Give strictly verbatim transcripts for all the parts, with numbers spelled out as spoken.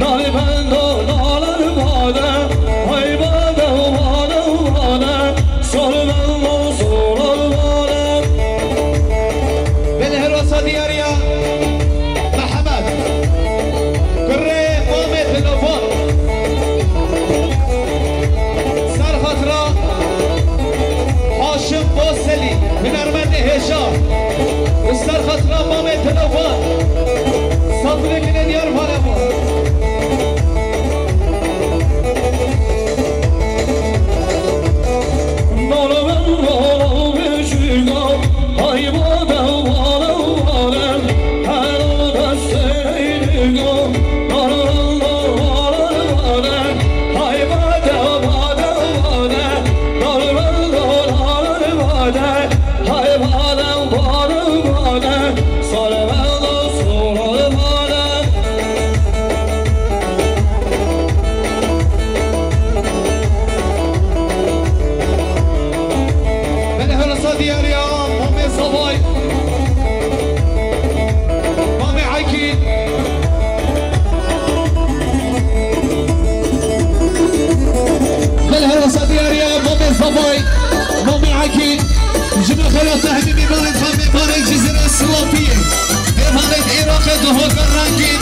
Nalê bendo naler bade, hay bade, bade, bade, sor bendo, sor bade. Belê herwasa diyariya Mihemed, kurê Mamê Dilofan. Ser xatira Haşim Boselî, hunermendê hêja û ser xatira Mamê Dilofan, safirêkine diyar bale bû. Belê herwasa diyariya Mamê Zavay, Mamê Ekîn. Belê herwasa diyariya Mamê Zavay, Mamê Ekîn. Ji bo xeyrata hemî mêvanên xwe, mêvanên Cizîrê Silopiyê, mêvanên Iraqê di hokar rengîn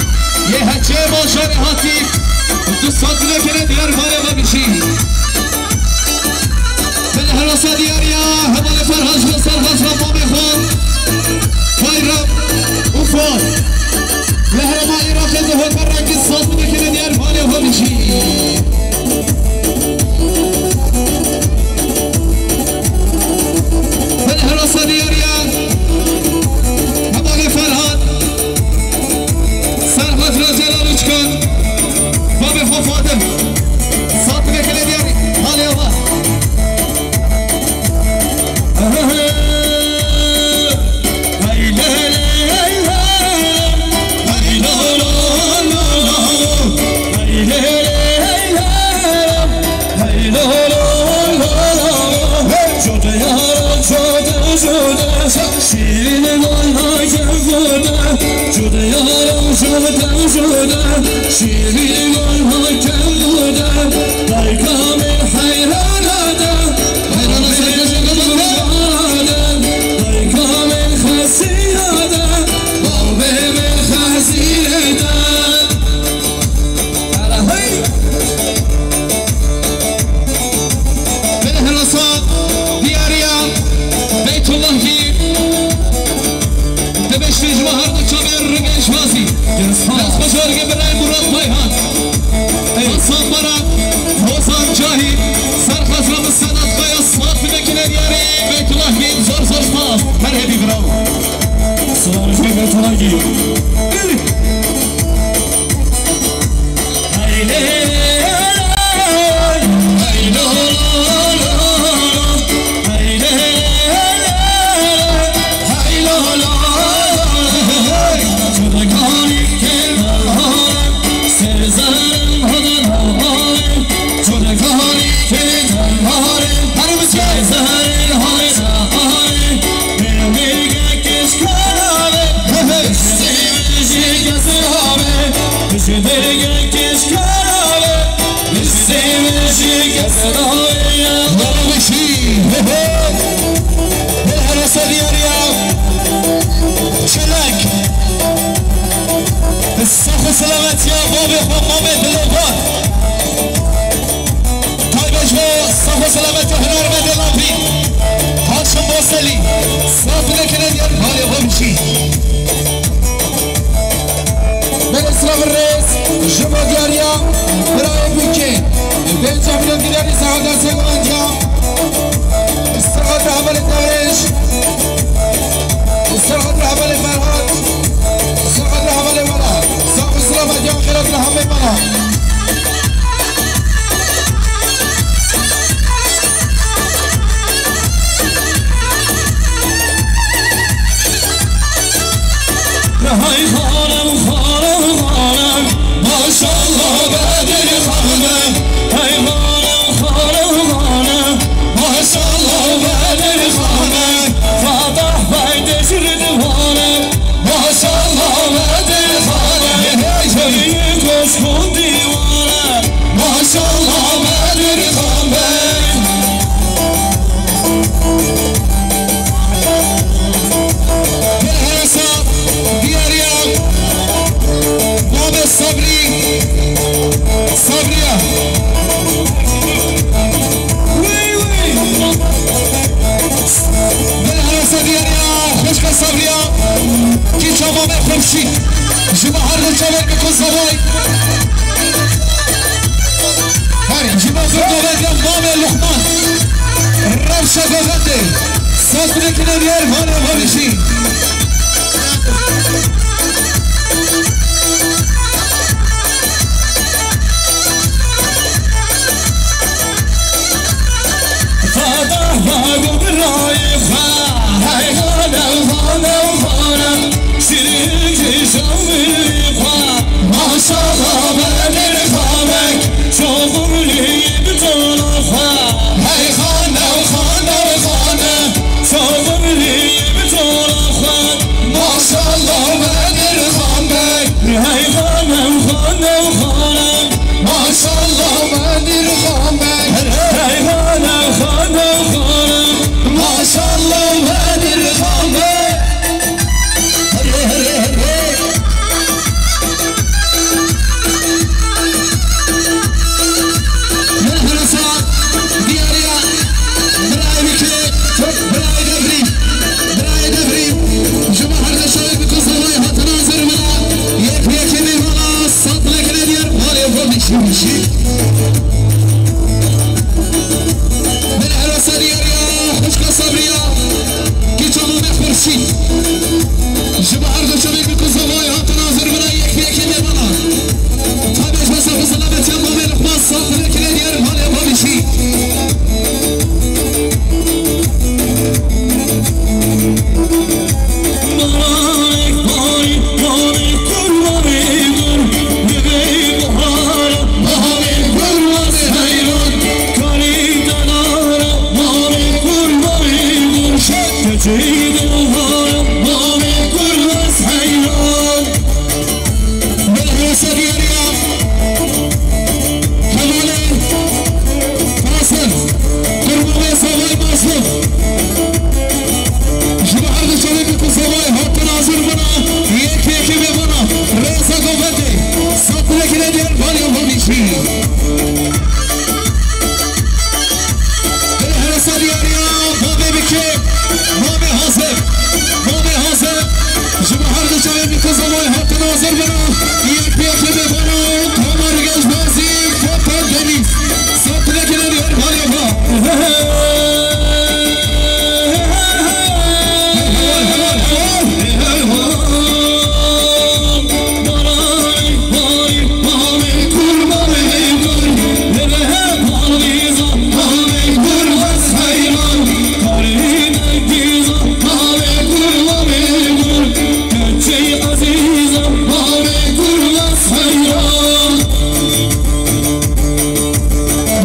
yê heçê bajarê hatî, du safirêkine diyar bale ve bijî. Belê herwasa diyariya hevalê Ferhad ji bo ser xatira mamê xwe Bayram û Fuat. Li herêma Iraqê di hokar rengîn safirêkine diyar bale ve bijî. Belê herwasa diyariya hevalê Ferhad, ser xatira Celal Uçkan, babê xwe Fadil, safirêkine diyar bale ve. Şîrîn goyna kevûde, cude yarim, cude, cude. Şîrîn goyna kevûde, dayka min heyrana de. Heyrana de, dayka min xesîya de, babê min xesîya de. Hele hey! Belê herwasa diyariya Beytullah Gîl. Dibeştê ji we her du çavên rûniştbazî. Dest xwe careke birayê Murat Bayhan. Hasan Baran, Hozan Cahî, ser xatira min Sedat Kaya, safirêkine diyarê Beytullah Gîl, zor zor spas. Her hebî bravo. Silav ji Beytullah Gîl. Çelek. Sax û selametiya babê xwe, mamê Dilovan. Taybet ji bo sax û selametiya hunermendê Lapî, Haşim Boselî, safirêkine diyar balê xwe bijî. Belê silav û rêz ji bo diyariya birayê Bûkê. Pêncî milyon dînarî saeta sêgolandiya. Saeta hevalê Tevreş. Saeta hevalê Ferhat. Saeta hevalê Wela. Sax û selametiya xêrat li hemê mala. Ji bo her du çavên bi ku zavay. Her ji bo zor govendê mamê Luqman. Rewşa govendê. Saz bidekine diyer vale vavişî. Maşallah Bedir Xan Bey. Hey xanem, xanem, xanem. Maşallah Bedir Xan Bey. Hey xanem, xanem, xanem. Maşallah Bedir Xan Bey. Here, here, here. Min hersa diyariya birayê Bikê, birayê Devrî, birayê Devrî. Ji bo her du çavên bi ku zavay hatin hazir bina. Yek bi yekê mêvana, sat lekine diyar, balê xwe bişî bişî. Min hersa diyariya, xwişka Sabriya, kîça Mame Xurşîd. Ji bo her du çavên bi ku zavay hatin hazir bina, yek bi yekê mêvana. Tabe ji bo sax û selametiya Mamê Luqman, saf dilekine diyar malê xwe bişî. Belhewse diyariya hevalê Fasil, qurbanê Savay Masum. Ji bo her du çavên bi ku zavay hatin hazir bina, yek yekê mêvana, rêza govendê, sat lekine diyar balya xwe bişî. Belhewse diyariya Mamê Bikê, Mamê Hazir, Mamê Hazir. Ji bo her du çavên bi ku zavay hatin hazir bina, yek bi yekê mêvana, Kamer Geşbazî, Feqet Deniz. Sat lekine diyar balya xwe.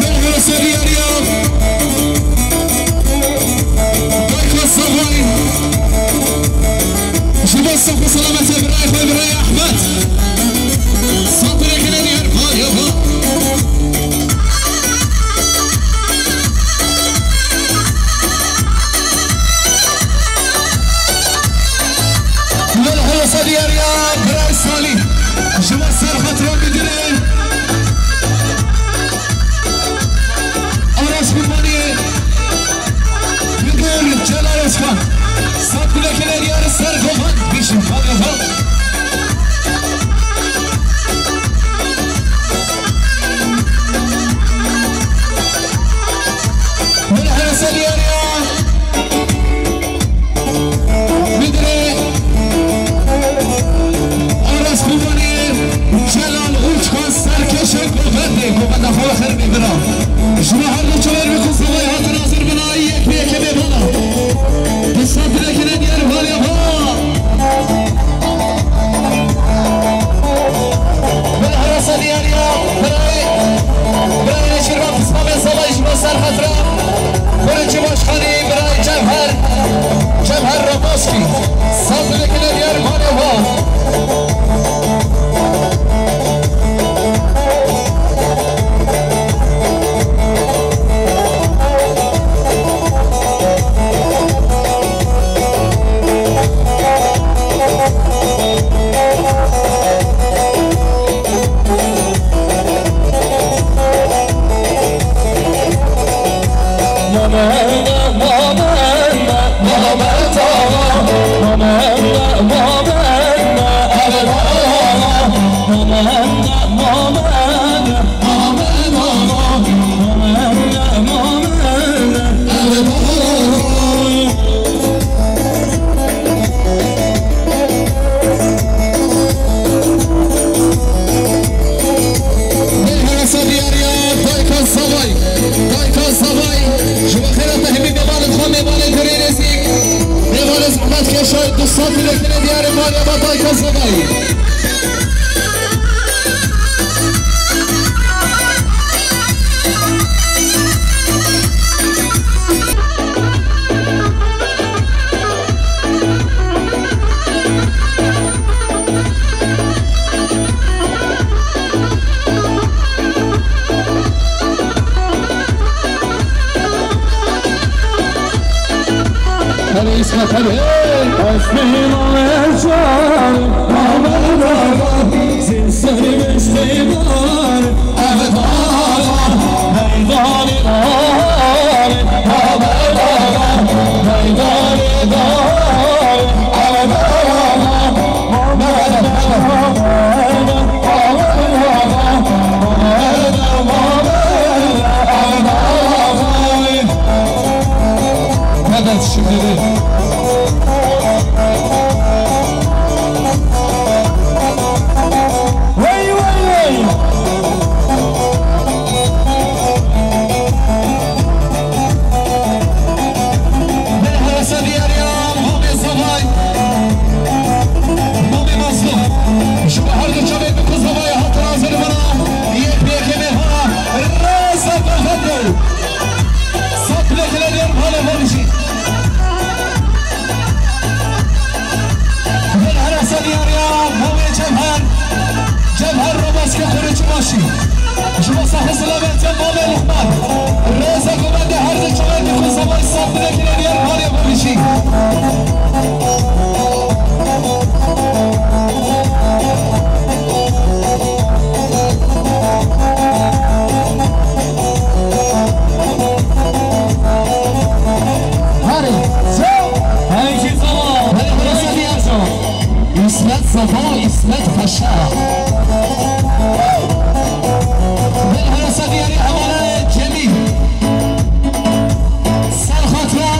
Belhewse diyariya Dayka Savay. Ji bo sax û selametiya birayê xwe, birayê Ehmed. Sat lekine diyar balya xwe. Belhewse diyariya birayê Salî. Ji bo ser xatira Midirê Aras Kurbanî, Midir Celal Özkan. Sat lekine diyar ser govend bişî. Hadi bakalım. Belhewse diyariya Midirê Aras Kurbanî, Celal Uçkan, serkêşa govendê, govenda xwe xêr bî bira. Ji bo her du çavên bi ku zavay hatin hazir bina, yek bi yekê mêvana. Bi sat lekine diyar balya xwe. Belhewse diyariya birayê, birayê Nêçîrvan Pismamê Zavayî ji bo ser xatira Xurêçî Başkanî, birayê Cevher, Cevher Ramoskî. Sat lekine diyar malê xwe. Medet şimdi. Wey, wey, wey. Hevesa diyariya Mamê Zavay, Mamê Mazlum. Ji bo her du çavên min ku Zavayê hatin hazir bana, yek bi yekê mêhana rêza Ferhat Bey. Sat bilekine diyor, hala var işi. Bin heresa diyariya Mamê Cevher. Cevher Robaskê Xurê Çimaşî. Ji bo saxê silavê Cem Mamê Luqman. Rêza gumendê her du çavên ku Zavay sat bilekine diyor, hala var işi. Hadi, sağ ol. Herkes ama. Hadi, hadi, hadi, hadi. İsmet Safa, İsmet Paşa. Bin heresa diyarî hevalê Cemîl. Ser xatira.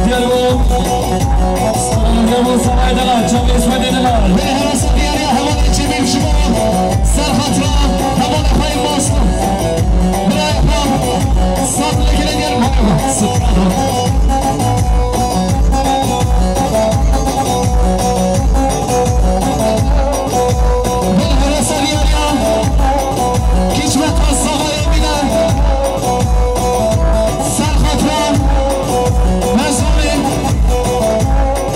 Diyarbakır. Diyarbakır, Saray Delal, Çavê Esmedê Delal. Bê herasa diyariya hevalê Cemîl ji bo ser xatira hevalê xwe yê Mazlum. Birayê xwe sat lêkine diyar marê xwe. Bê herasa diyariya Kîçme Tasavayê Mîna. Ser xatira Mezlûmê.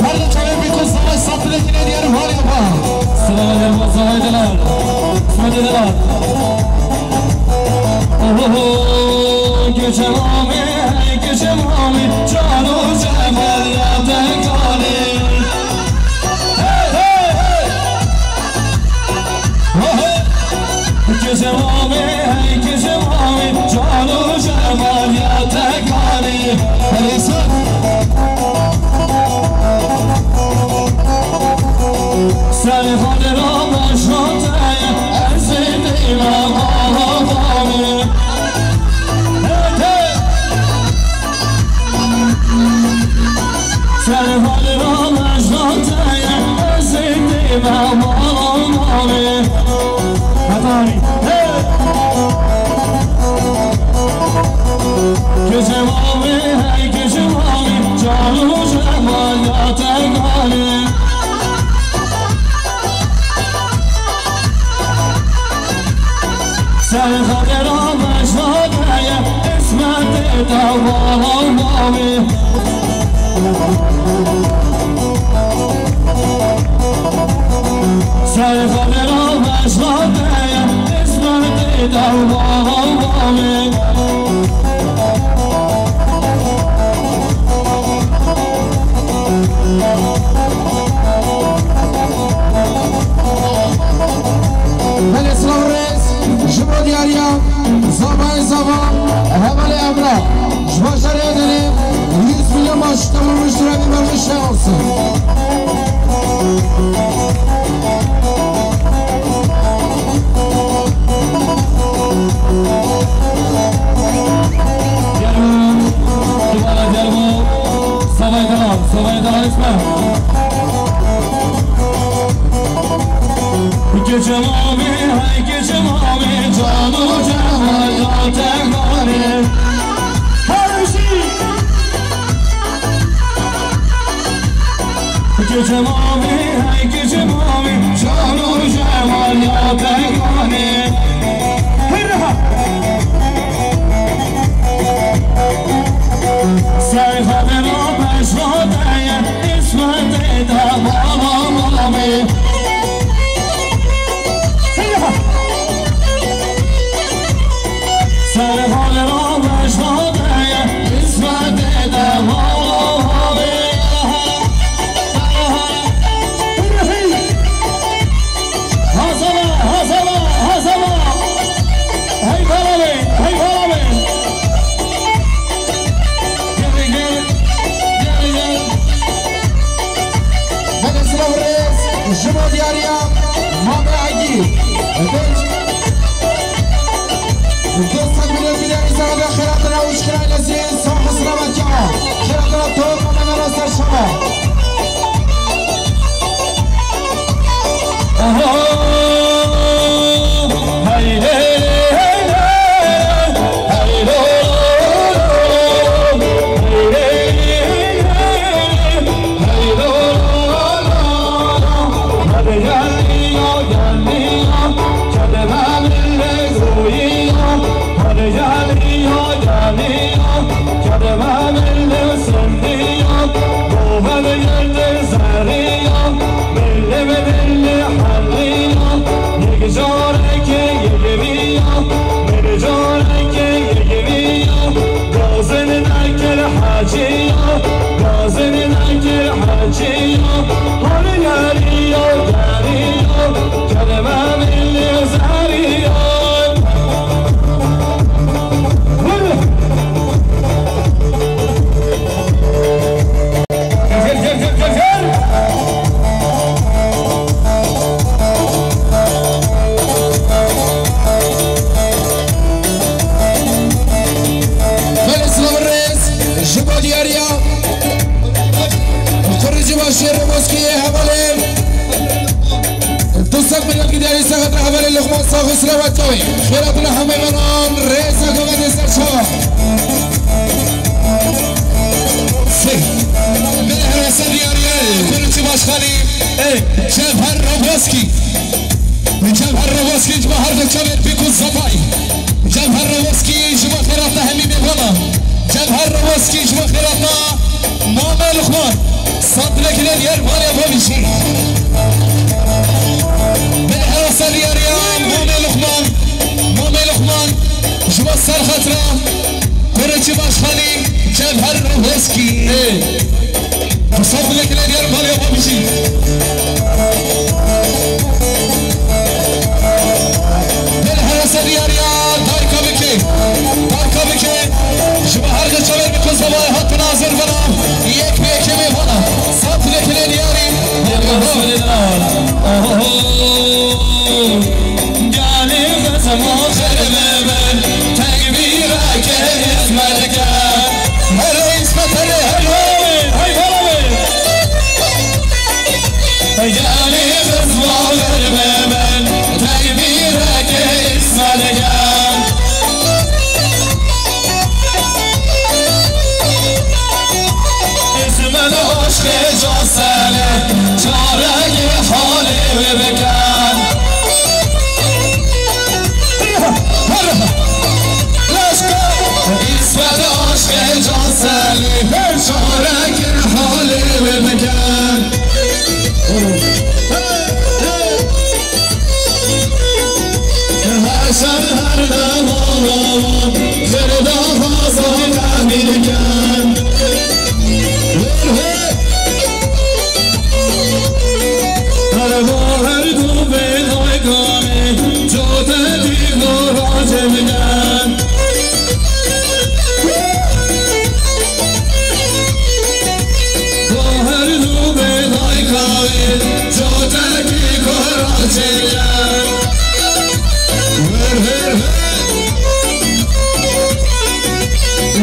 Her du çavên bî ku Zavay sat bilekine diyar var ya ba. Selamet Erba Zavay Delal. Smetê Delal. Oho, gece mami, gece mami, cano cemal ya te kane. Hey, hey, hey. Oho. Gece mami, hey gece mami, cano cemal ya te kane. Hey, sen. Sen xatira başa te, ez ê dîna ağlamê. Hey, hey. Ser xatira başa te, ez ê dîna ağlamê. Hey! Gece mami, hey gece mami, cano cemal ya te kane. Ser xatira başa te, Esmetê Delal mami. Ser xatira başa te, Esmetê Delal mami. Belê, silav rêz ji bo diyariya Zavayê Zava, hevalê Emrah. Ji bajarê Edenê yüz milyon maaş tamamlamış durabi vermiş olsun. Diyarbakır, dubara Diyarbakır, Zavayê Delal, Zavayê Delal isme. Gece mami, hey gece mami, cano cemal ya te kane. Her şey. Gece mami, hey gece mami, cano cemal ya te kane. Hırha. Ser xatira başa te, Esmetê Delal mami. Hırha. Ser xatira baş Mame Agî. Dost Akbilê Fidanî sana da xêratına uçkira lezî, sağ selamet ya. Xêratına top, Mame Mero ser şama. Aha. Hey, hey, hey, hey. Hey, lo, lo, lo, lo. Hey, hey, hey, hey. Hey, lo, lo, lo, lo. Hadi gel ya, gel ya. Kedime milli goyuyor. Hadi gel ya, gel ya. Kedime milli sınıyor. Bu hadi geldi zerriyor. Milli ve milli halliyor. Yek carekê yek viya. Milli carekê yek viya. Gazin nekir heciya. Gazin nekir heciya. Hadi gel ya, gel ya. Kedime milli zerriyor. Belê silav û rêz ji bo diyariya Kurê Civaşê Roboskiyê hevalên. Du sed milyon diyarî seqet re hevalê Luqman sax û selamet dawî. Xêratine hemê menan rêza govendê ser çawa. Sê. Belê herese diyariye Kurê Civaşxanî. Ê, Cevher Roboskî. Cevher Roboskî ji bo her du çavên pîk û zepay. Cevher Roboskî ji bo xêrata hemî mêvana. Cevher Roboskî ji bo xêrata Mame Luqman. Santrekine diyer male babişî. Belê herasa diyariya Mame Luqman. Mame Luqman. Ji bo ser xatira Kurê Civaşxanî Cevher Roboskî. Ê. Santrekine diyer male babişî. Belê herasa diyariya dayka bike. Dayka bike. Ji bo her du çavên bi ku zewayê hatin hazir bana. Yek bi yekê mêvana. Santrekine diyarî. Oho. Gelî xizma xirbe ben. Tekbîreke hizmetke. Her hizmet hele hele. Hey, hey, hey. Gelî xizma xirbe ben. Tekbîreke hizmetke. Îsmet aşkê can sele, çarekê halê wê biken. Îsmet aşkê can sele, çarekê halê wê biken. Her şer her dema, zerda hazar emîrken. Her bo her du bê dayka me, cote dî gora cemken. Bo her du bê dayka wê, cotekî gora çêye. Her, her, her.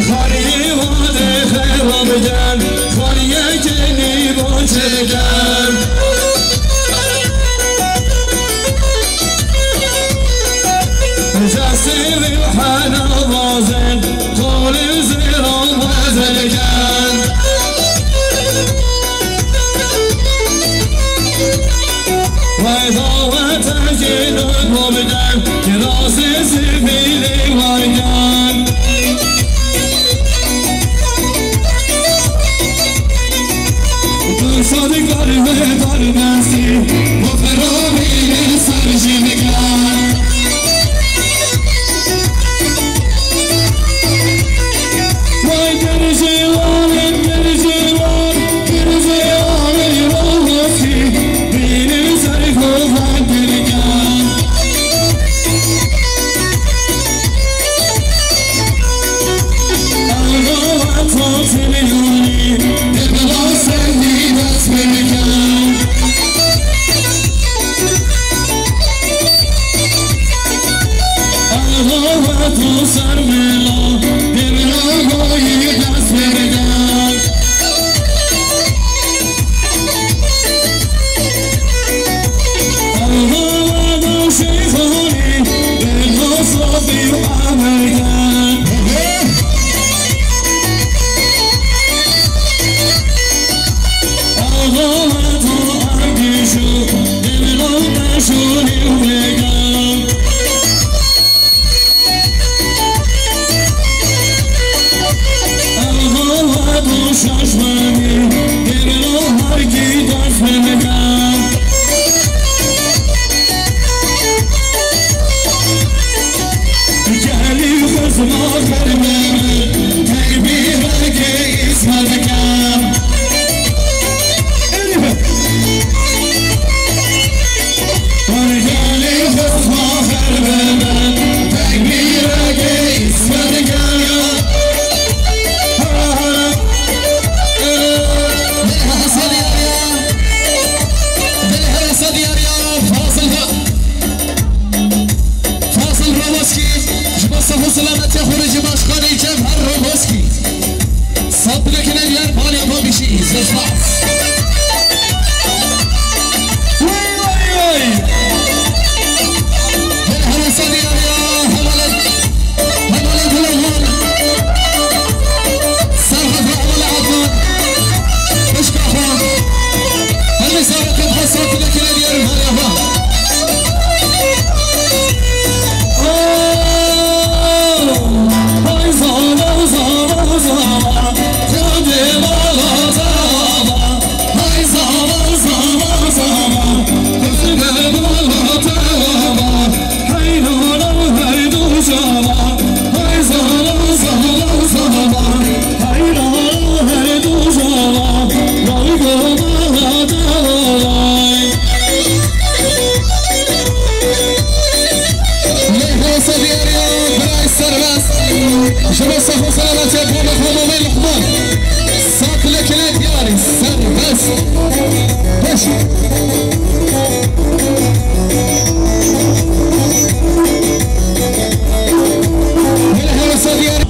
Xarî wadê xêra bigen, xariyekê nî bo çêken. Cesê wî hena bazin, qolê zêra bazin diken. Vay dawete ki nû bobiden, kirasê zivîlê waygen. Tu sadik var ve dar nasi, bu ferabî sarjî dikan. Vay dercê wan, dercê wan, dercê wan, ey Roboskî, dînî zerf û van dikan. Fazıl Roboski, ji bo seh û selametê xwe re ji başkanê Cevher Roboski. Sat nekine diyar balê xwe bişî, zir spas. Wey, wey, wey. Her hewsa diyar ya, hevalek, hevalek Gulahon. Serhefra hevalek Adnan. Pişka xwe. Her misabeqê xwe sat nekine diyar balê xwe. Lê hewsa diyar ya, birayê serbest. Ji bo seh û selametê bo mexwe Mamê Luqman. Sat nekine diyar, serbest. Baş. Lê hewsa diyar.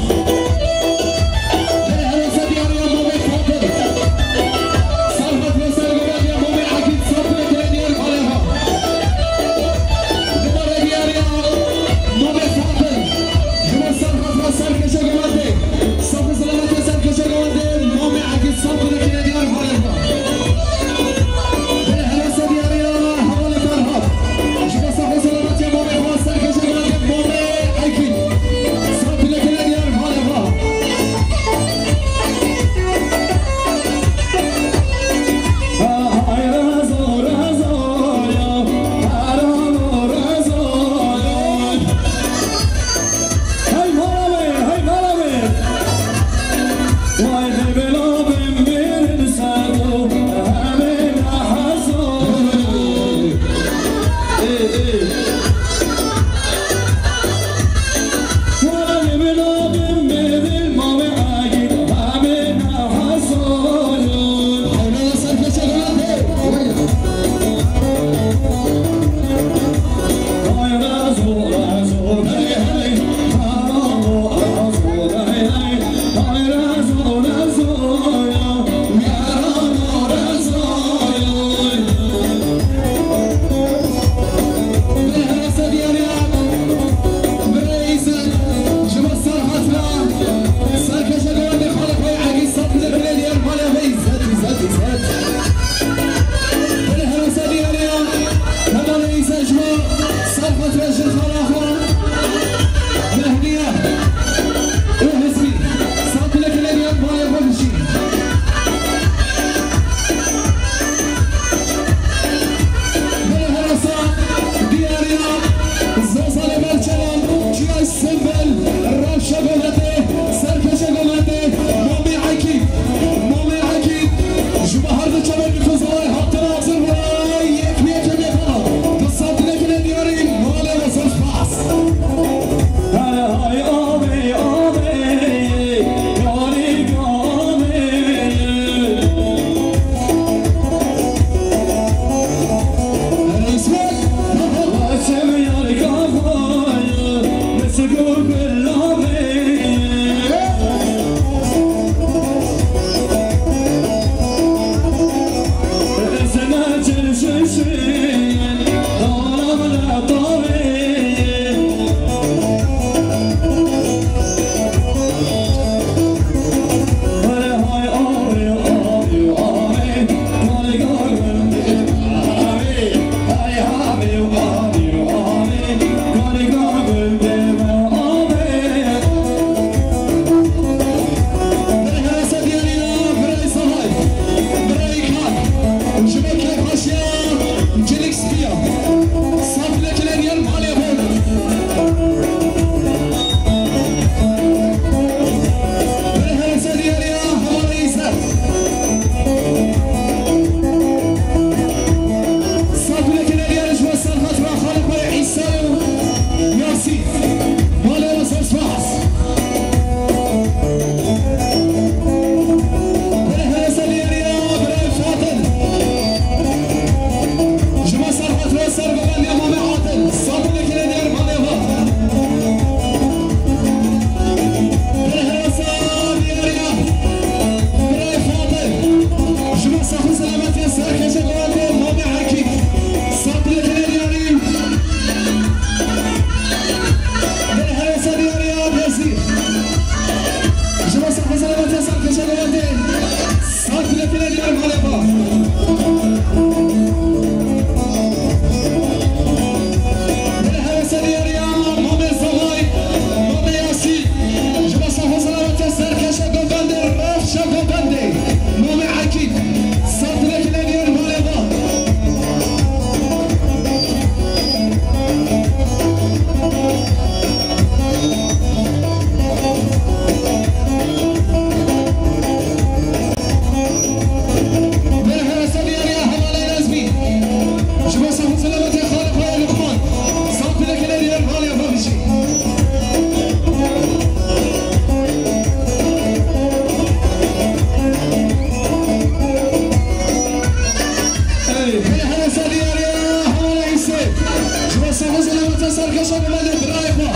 Ji bo sax û selametiya serkêşa Mehmedê birayê xwe,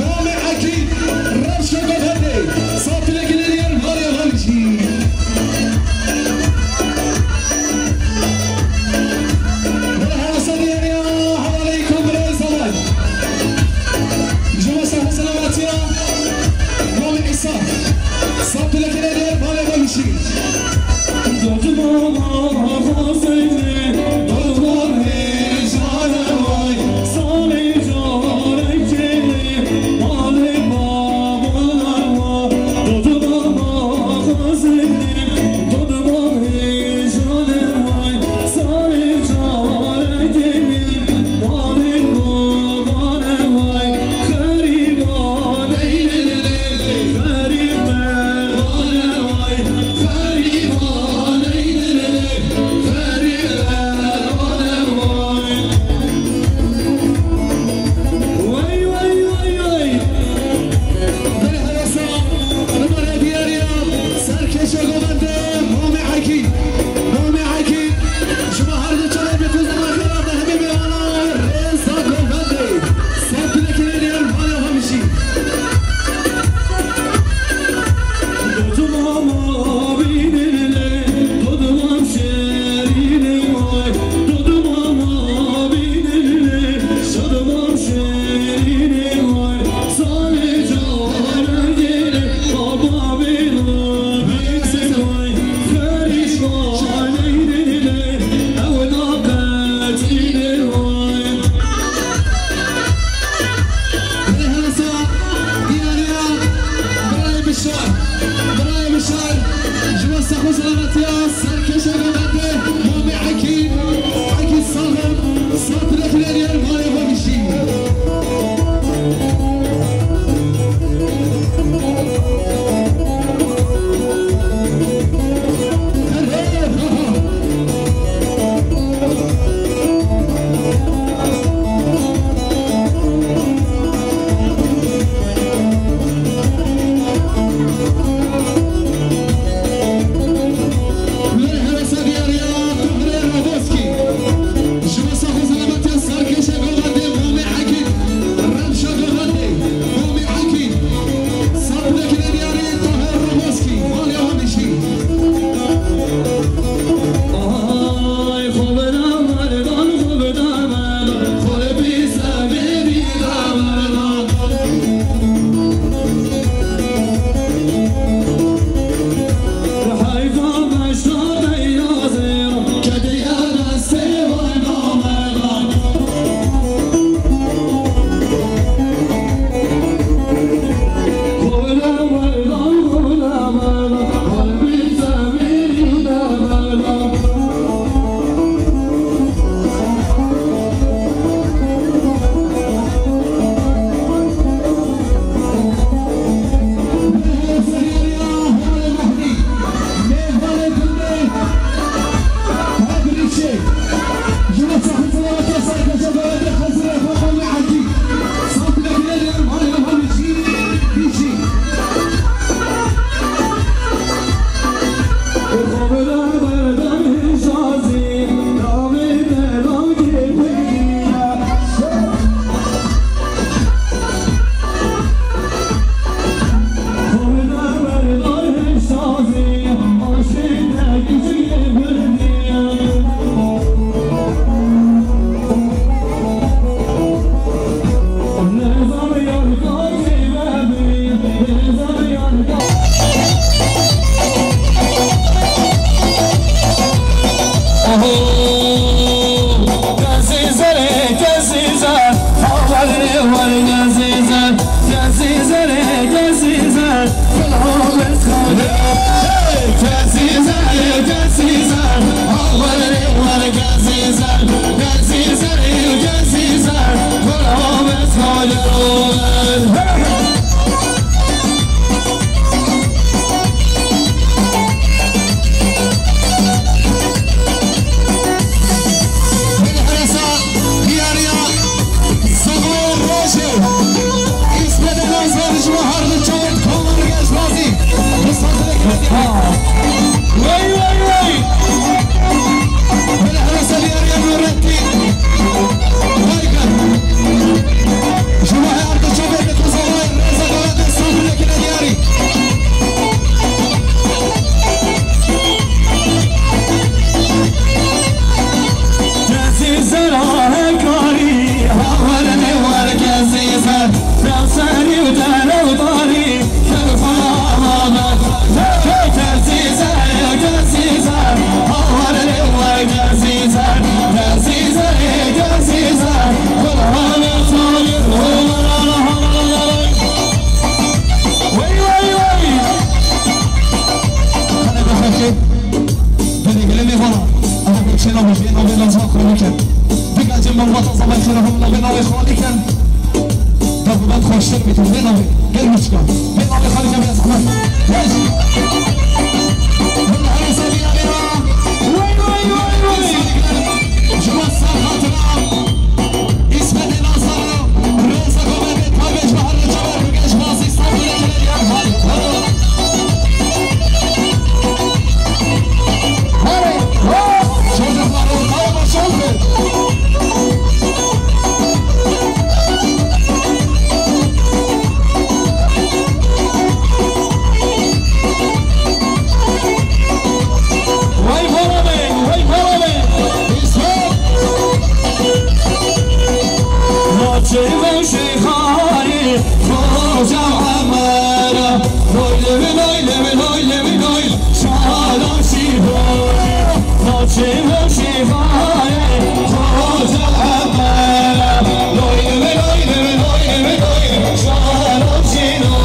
namê Ekî, rewşeke Xetê, sapilekî lê diyar, malê xwe nişî. Bira hewasa diyariya, hevaleyê ku birayê Zeman. Ji bo sax û selametiya namê Îsa, sapilekî lê diyar, malê xwe nişî. Vatan zaman şerefimle bê navê Xalîken. Tabi ben xweştir bitim, bê navê. Gel Miçka. Bê navê Xalîken biraz xweş. Geç. Bunlar her seviye ya. Vay, vay, vay, vay. Ji bo ser hatira. İsmet'in Aslanı. Reza Komedi. Tabi ji bo her Recep Erbil. Geç bazı İstanbul'a gelen ya. Hadi. Hadi. Çocuklar ortaya boşaldı. Vay bala be, vay bala be. Naçe ve şeyhani, koca Amara. Loy le ve loy le ve loy le ve loy. Şalo şiho. Naçe ve şeyhani, koca Amara. Loy le ve loy le ve loy le ve loy. Şalo şiho.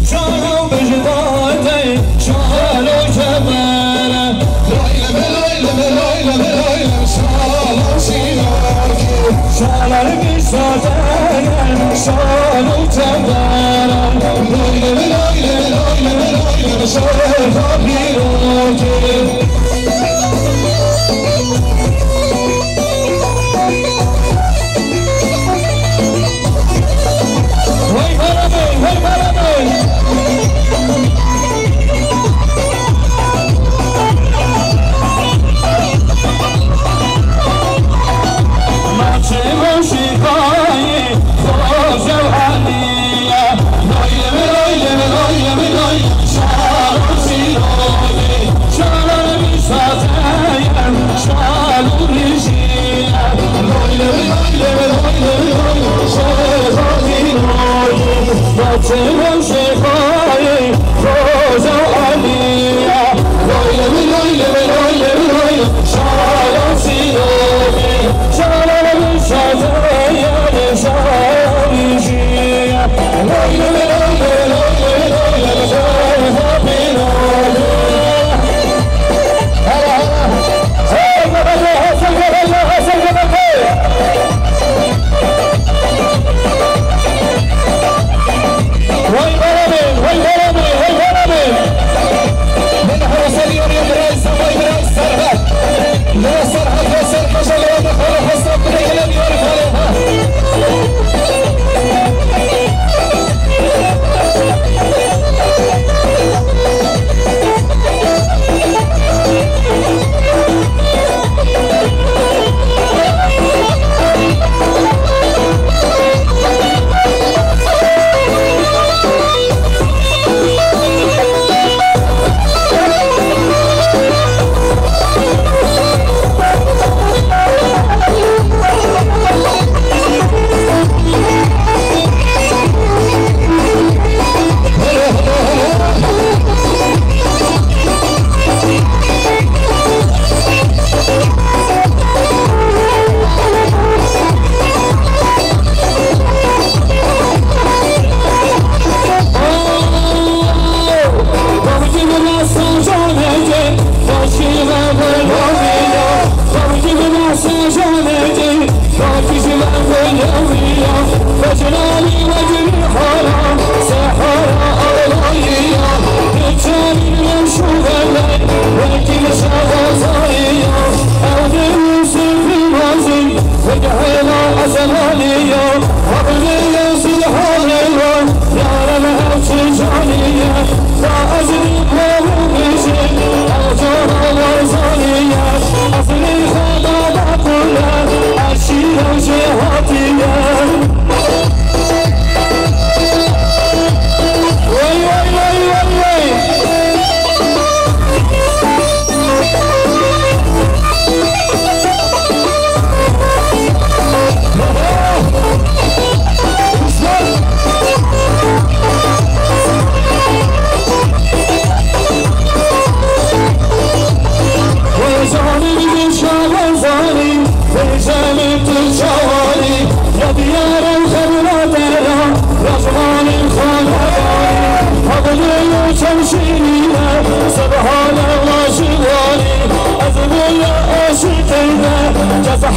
Şalo bejidate, şalo cemere. Lay le ve lay le ve lay le ve lay le. Şalo şiho. Şalo bejidate, şalo cemere. Lay le ve lay le ve lay le ve lay le. Şalo şiho. Hey, hey, hey, hey, hey.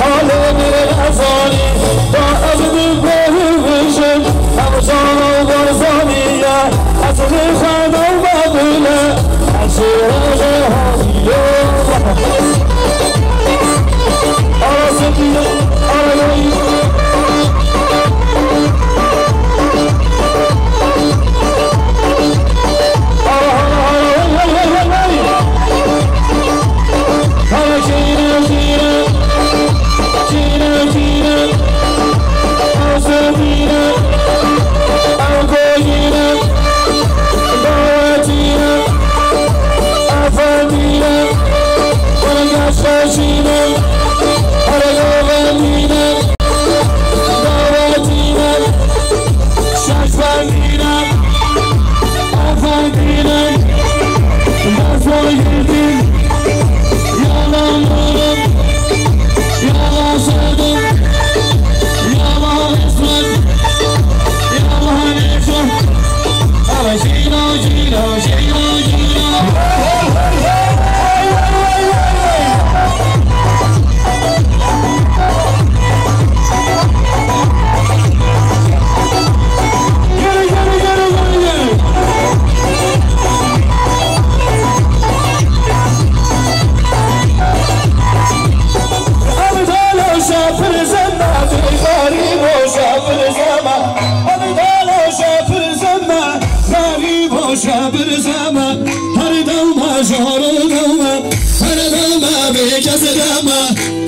Halê min nezanî, da ez bi gorî bijim, ev cana Barzanî ye, ez li xwe dewma bile, ez ji rojê hatiye. Ara sedî, ara yayî. Ara, ara, ara, hey, hey, hey, hey, hey. Hara çîne, çîne, çîne, çîne, ew sevîne, ew goyîne, dawetîne, efendîne, hara geşeşîne, hara govendîne, dawetîne, şeşbendîne. Efendînim, Barzanî, yalan oğlum, yalan sevdim, yalan hizmet, yalan nefret. Ama Ceylan, Ceylan, Ceylan, Ceylan. Yürü, yürü, yürü, yürü, yürü. Abdalo şapir zeme, garîbo şapir zeme. Abdalo şapir zeme, garîbo şapir zeme. Her dema jaro dema, her dema bê kes dema.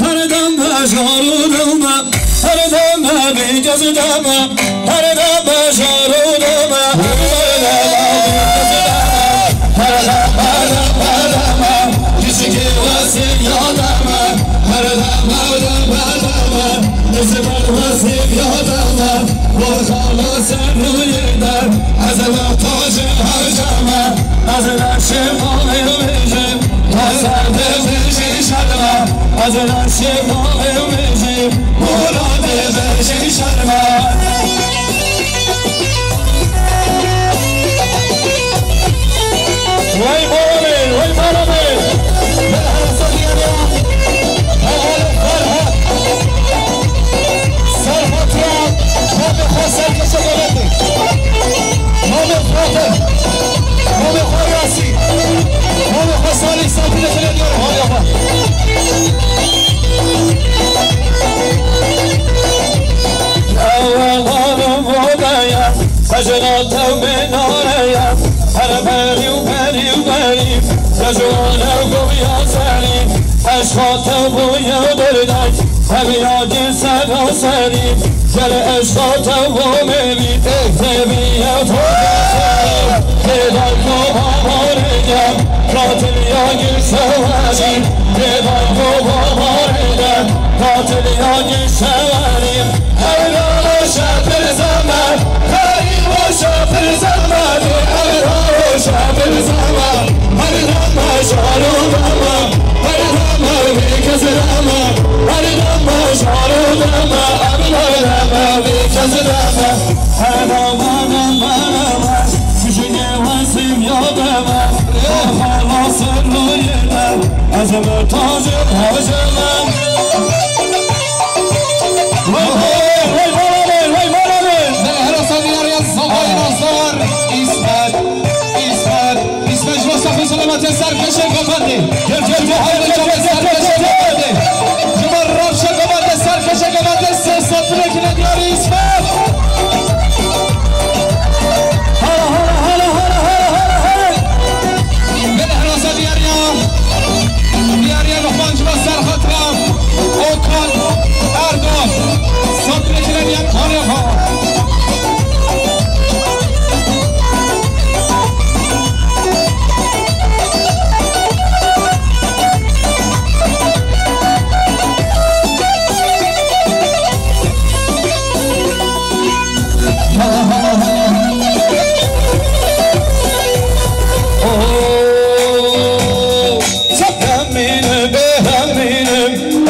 Her dema jaro dema, her dema bê kes dema, her dema jaro dema, her dema bê kes dema, her dema, dema, dema, gişikê wesê ya dema, her dema, dema, dema, gişikê wesê ya dema, bol xala ser rûyê de, ez ê tacê her dema, ez ê şêmalê bêjim. Hazar dibêjî şerma, ez laşê mavê wê jî, Muradê bêjî şerma. Wey bala min, wey bala min. Serhat ya, namê xwe serkeşe devletê. Namê xwe te. Namê xwe Yasî. Namê xwe Salih Sabri de tele diyor. Hadi yapar. Ew hevalê moda ye, xejna te wê nare ye. Her berî û berî û berî, te ji wan ew goviya serî. Eşqa te bûye derdayî. Hemiya cî seraserî, gel eşqa te bo mêlî. Ê, tevî ye to dê dayko babarê ye, qatil ya gişewerî. Dê dayko babarê ye, qatil ya gişewerî. Ewlana şepir zeme, herî bo şepir zeme, dê ewlana şepir zeme. Her deme şaro deme, her deme bê kes deme, her deme şaro deme, her deme bê kes deme. Her deme deme deme, kişikê wesîm ya deme, ya xala ser rûyê de, ez ê tacê hejê me. Wey, wey, wey, mala min, wey, mala min. Belê, herasa diyar ya, zavay nazar, İsmet, İsmet, İsmet, ji bo saxî selametê serkeşê govendê. Gel, gel, gel, gel, gel, gel, gel, gel, gel. Ji bo rewşê govendê, serkeşê govendê, sê sed lêkine diyarî İsmet. Hala, hala, hala. Belê, herasa diyar ya. Diyariya Luqman ji bo ser xatira Okan Erdogan. Sed lêkine diyar, hale ha. Nemîne, bê nemîne,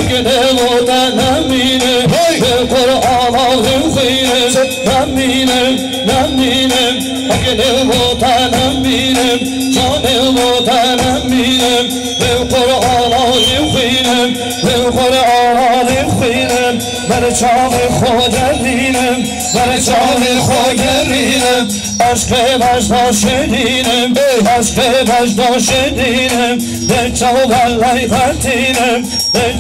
gine moda nemîne, hey! Bi Qur'an axim xwîne, nemîne, nemîne. Gelê Watan em bînim, canê Watan em bînim, li Qur'ana lê xwînim, li Qur'ana lê xwînim, ber çavê xwe gerînim, ber çavê xwe gerînim, eşqê beşda şirînim, eşqê beşda şirînim, li çaw belay xetînim.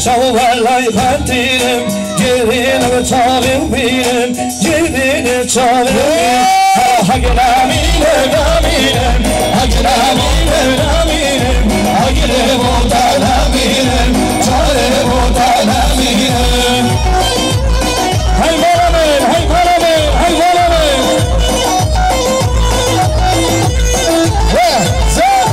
Çawa lay xetînim, girînim çavê bînim, girînim çavê bînim. Hagir amînim, amînim, hagir amînim, amînim, hagir bota amînim, çare bota amînim. Hey bala min, hey bala min, hey bala min. Weh, zeh.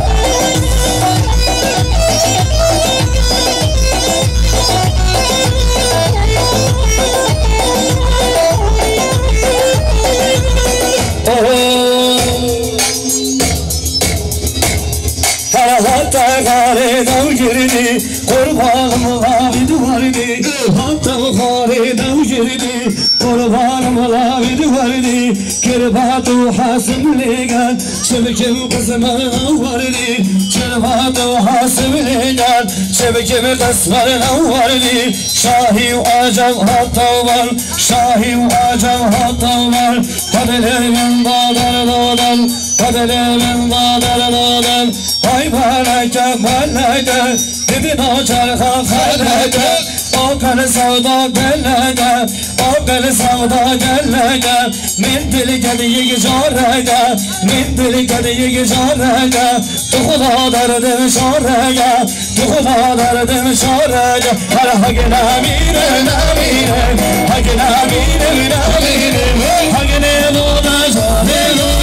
Hata xarê daw girdî, qurbanım lavî duvarî. Hata xarê daw girdî, qurbanım lavî duvarî. Kirbat û hasim lêgan, çimkim qisman wardî. Kirbat û hasim lêgan, çimkim qisman wardî. Şahî û acem hata wan, şahî û acem hata wan. Qedlê min dadar dadar, qedlê min dadar dadar. Hay meleke, meleke, didina çerxa xeleke. Aqil sevda gelege, aqil sevda gelege. Min dil kediyê jarege, min dil kediyê jarege. Tu xuda derdim şarege, tu xuda derdim şarege. Her hagin amîne, amîne, hagin amîne, amîne. Hagin ê loda, canê loda.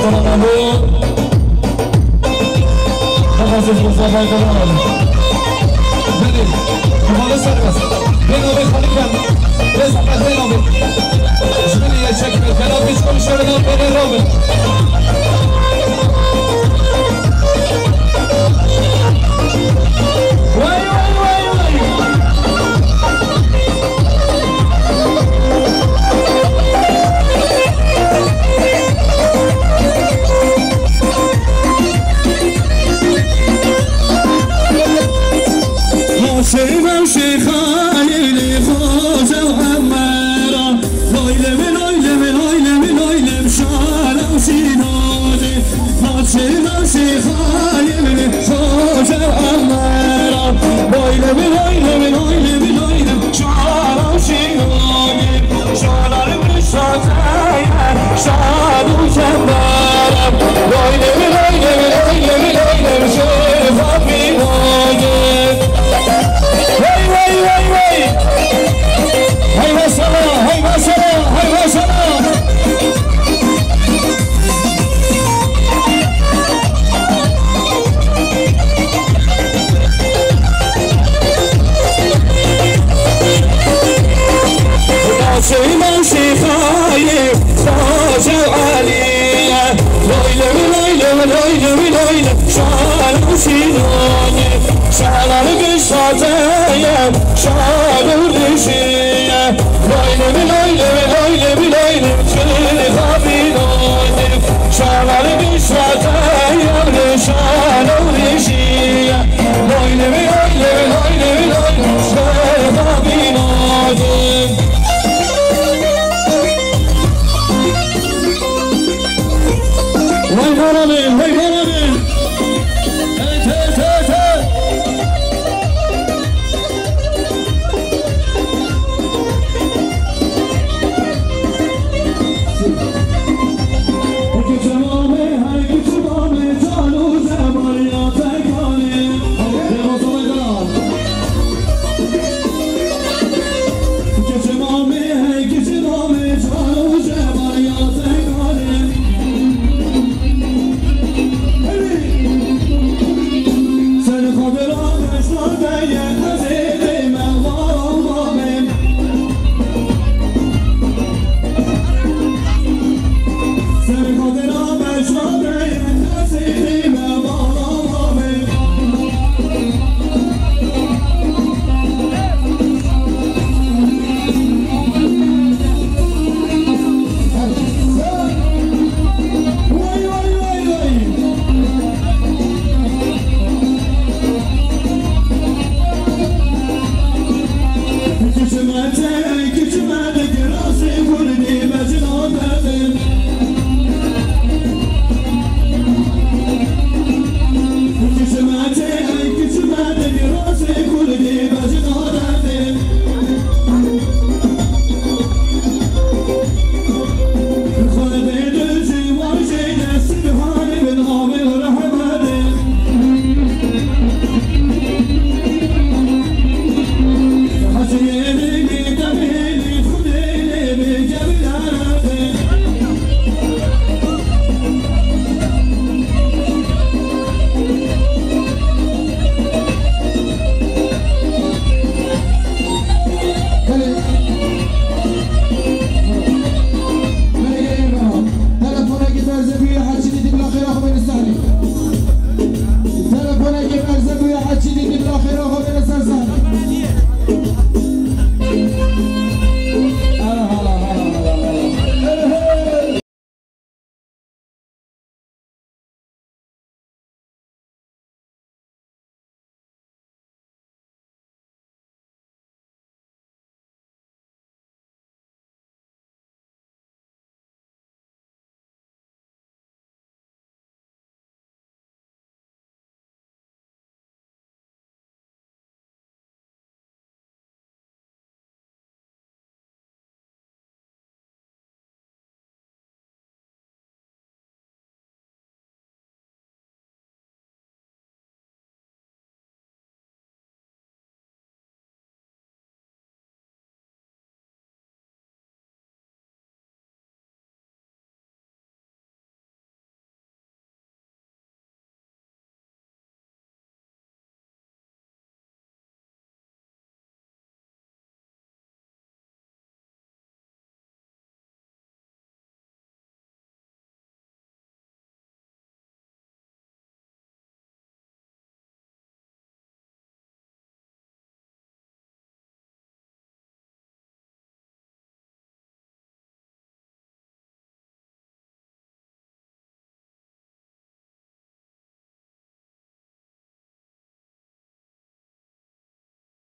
Tamam, bu. Nefes nefese faydalanalım. Hadi, kafalı serbest. Ben abi Halil ben. Rezalet ben abi. Şimdi gerçek bir fena bir konuşalım, ben abi. Vay, vay, vay, vay. Şêxa, şêxa, yê lê xoce û emera. Loy lê min, loy lê min, loy lê min, loy lê min, şara û şînodê. Şêxa, şêxa, yê lê xoce û emera. Loy lê min, loy lê min, loy lê min, loy lê min, şara û şînodê. Şalar min şaze ye, şad û şember. Loy lê min, loy lê min, loy lê min, loy lê min, şêxa Fînodê. Hey, hey, hey, hey! Hey maşallah, hey maşallah, hey maşallah! Şêma şêxayê, Xwace Elî ye. Loy lê min, loy lê min, loy lê min, loy lê. Şana Vay bana be, vay bana be.